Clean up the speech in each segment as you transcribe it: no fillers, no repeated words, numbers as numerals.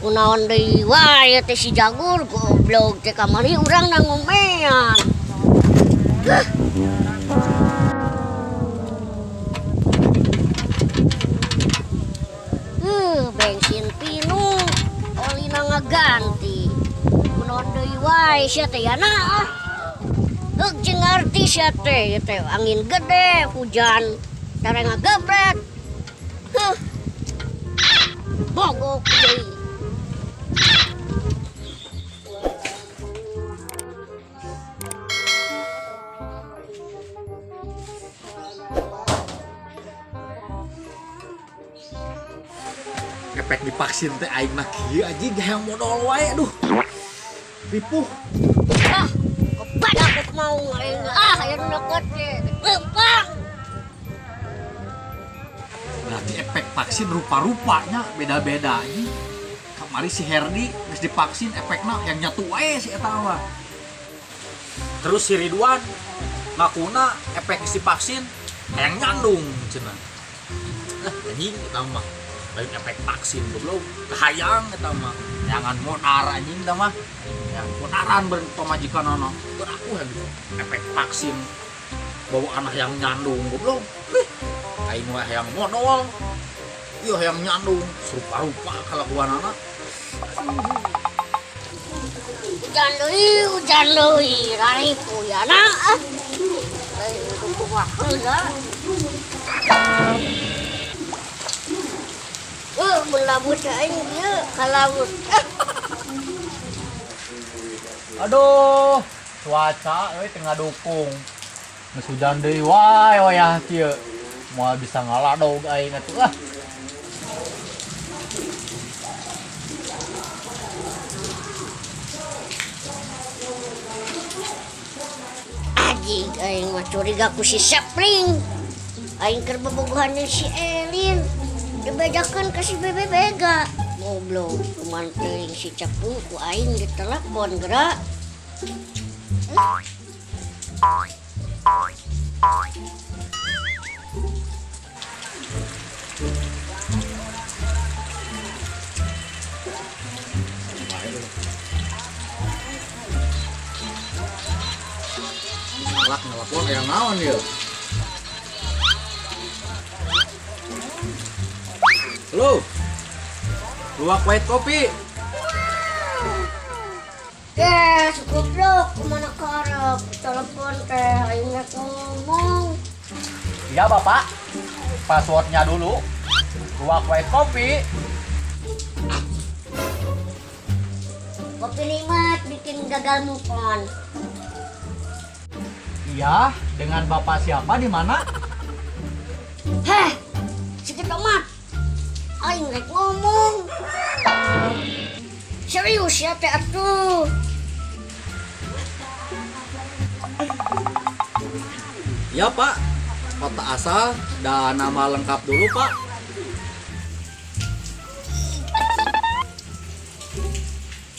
Kunaon deui wae teh si Jagur goblok teh kamari urang na ngomean. Huh. Bensin pinuh, olina ngaganti. Kunaon deui wae sia teh yana ah. Heuk jeung ngarti sia teh, ieu teh angin gede, hujan, tara ngagebret. Huh. Bogok deui. Efek divaksin teh aing mah kieu anjing hayang modal wae aduh. Ripuh. Ah, kepada aku mau aing ah hayang deket teh. Lempang. Berarti efek vaksin rupa-rupanya beda-beda anjing. Kamari si Herdi geus divaksin efekna yang nyatu wae si eta mah. Terus si Ridwan ngakuna efek geus divaksin hayang nyandung cenah. Ah anjing eta mah. Lain efek vaksin goblok, kahayang eta mah. Jangan modar anjing eta mah. Yang modaran berpamajikanana. Keur aku efek vaksin bawa anak yang nyandung goblok. Ih, aing mah hayang modal. Ieu hayang nyandung, rupa-rupa kalakuanana. Hujan deui, raripu yana ah. Lain kumaha heula. Mun laut aing ieu ka laut. Aduh, cuaca euy teu ngadukung. Geus hujan deui wae wayah kieu. Moal bisa ngaladog aing atuh ah. Anjing aing mah curiga ku si Sepling. Aing keur bobogohan jeung si Elin. Dibejakeun ka si Bebe Bega. Goblok, kuman teuing si Cepu ku aing ditelepon geura. Lak nelpon yang naon ieu? Halo. Luwak white kopi. Teh, goblok, kemana karep? Telepon teh, aing rek ngomong. Iya, Bapak. Passwordnya dulu. Luwak white kopi. Kopi nikmat bikin gagal move on. Iya, dengan Bapak siapa di mana? Heh, sikit amat. Aing rek ngomong. Serius ya teh atuh. Iya, Pak. Kota asal dan nama lengkap dulu, Pak.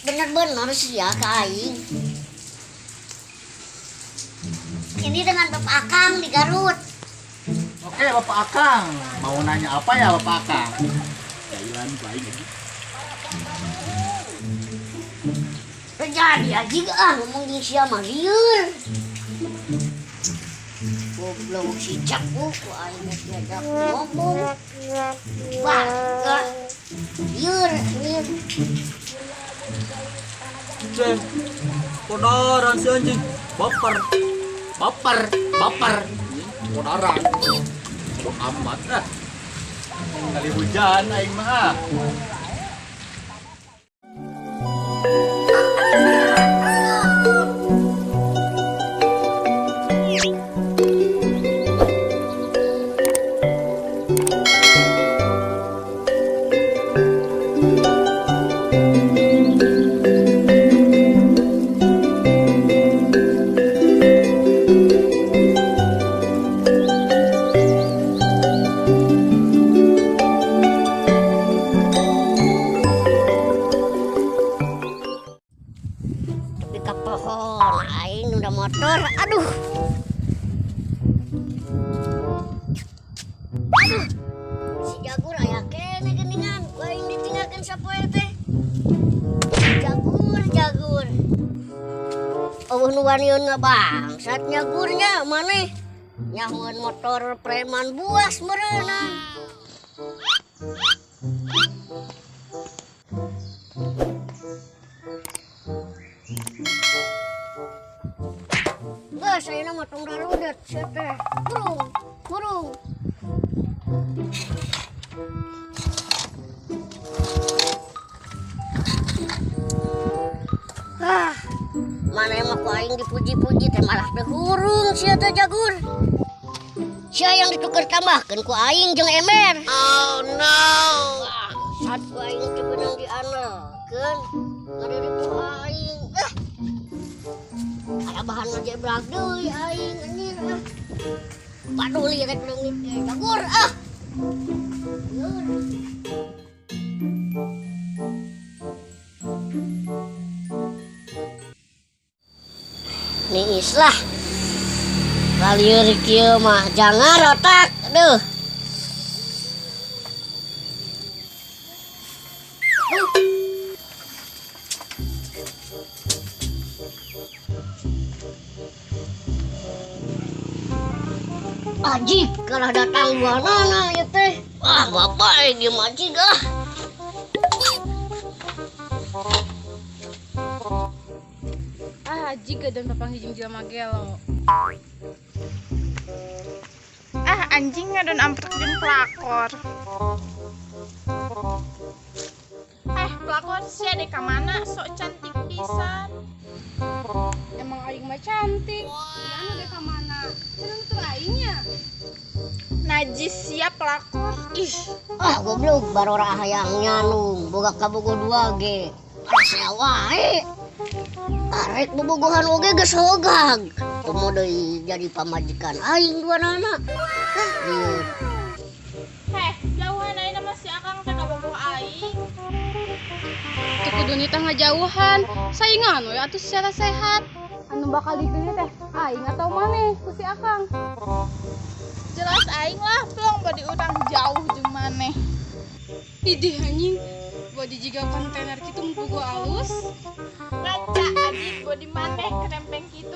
Bener-bener sih ya ke aing. Ini dengan Bapak Akang di Garut. Oke, Bapak Akang. Mau nanya apa ya, Bapak Akang? Jalan baik lagi. Terjadi aja ah ngomong jeung sia mah lieur. Goblok si Cepu ku aing geus diajak ngomong. Wah, lieur, lieur. Ceng, kodaran si anjing. Baper, baper, baper. Kodaran. Bodoh amat ah. Kali hujan aing mah. Pohon aing udah motor, aduh. Aduh. Si Jagur aya keneh geuningan, ku aing ditinggalkeun sapoe teh. Jagur, jagur. Eueuh nu waniun ngabangsat nyagurnya maneh. Nyahoan motor preman buas meureunna. Geus ayeuna mah tong darudet sia teh. Burung, burung. Ah, mana mah ku aing dipuji-puji teh malah teu hurung sia teh jagur. Sia yang ditukar tambahkeun ku aing jeung ember. Oh no. Saat ku aing teu beunang dianelkeun, ngadeureuk ku aing. Ah. Aya bahan ngajebrak deui aing anjir ah. Paduli rek leungit ge jagur ah. Lieur. Niis lah. Lalieur kieu mah jangan otak duh. Ajik kalah datang dua nana ieu teh. Wah, bapak ieu mah ajik ah. Ah, ajik dan papanggih jeung jelema gelo. Ah, anjing ngadon amprek jeung pelakor. Pelakor sia dek ka mana sok cantik pisan. Emang aing mah cantik. Anu dek ka mana? Cenah nutur aingnya. Najis sia pelakor. Ih. Ah, goblok barora hayang nyanung boga kabogoh dua ge. Rasa wae. Arek bobogohan oge geus hogag. Komo deui jadi pamajikan aing dua nana. Hah, lieur. Heh, jauhan ayeuna mah si Akang teh kabogoh aing. Teu kudu nitah ngajauhan, saingan we atuh secara sehat. Anu bakal dipilih teh aing atau maneh ku si Akang? Jelas aing lah, plong body urang jauh jeung maneh. Idih anjing, body jiga kontainer kitu mun puguh alus. Ngaca anjing body maneh kerempeng kitu